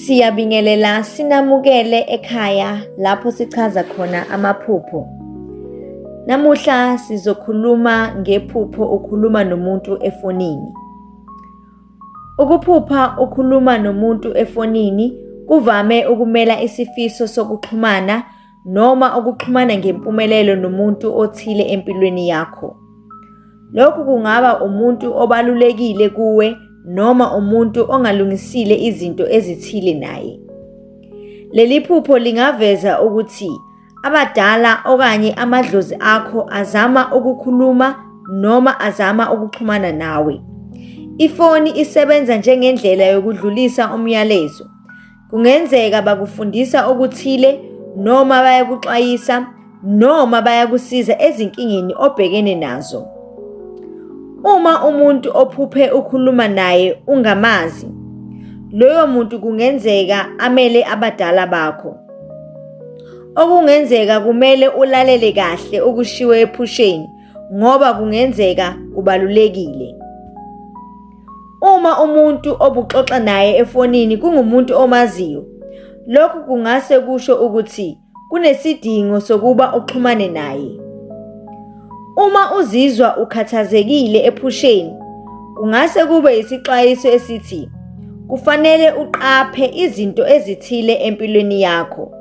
Siyabingelela sinamukele ekhaya lapho sichaza khona amaphupho. Namuhla sizokhuluma ngephupho ukhuluma nomuntu efonini. Ukuphupha ukhuluma nomuntu efonini kuvame ukumela isifiso sokuxhumana noma ukuxhumana ngempumelelo nomuntu othile empilweni yakho. Lokhu kungaba umuntu obalulekile kuwe noma umuntu ongalungisile izinto ezithile naye. Leli phupho lingaveza ukuthi abadala okanye amadlozi akho azama ukukhuluma noma azama ukuxhumana nawe. Ifoni isebenza njengendlela yokudlulisa umyalezo. Kungenzeka bakufundisa okuthile noma bayakuxwayisa noma bayakusiza ezinkingeni obhekene nazo. Uma umuntu ophuphe ukhuluma naye ungamazi, loyo muntu kungenzeka amele abadala bakho. Okungenzeka kumele ulalele kahle okushiwo ephusheni ngoba kungenzeka kubalulekile. Uma umuntu obuxoxa naye efonini kungumuntu omaziyo, lokhu kungase kusho ukuthi kunesidingo sokuba uxhumane naye. Uma uzizwa ukhathazekile ephusheni, kungase kube isixwayiso esithi kufanele uqaphe izinto ezithile empilweni yakho.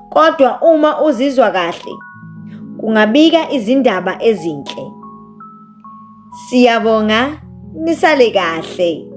Kodwa uma uzizwa kahle, kungabika izindaba ezinhle. Siyabonga, nisale kahle.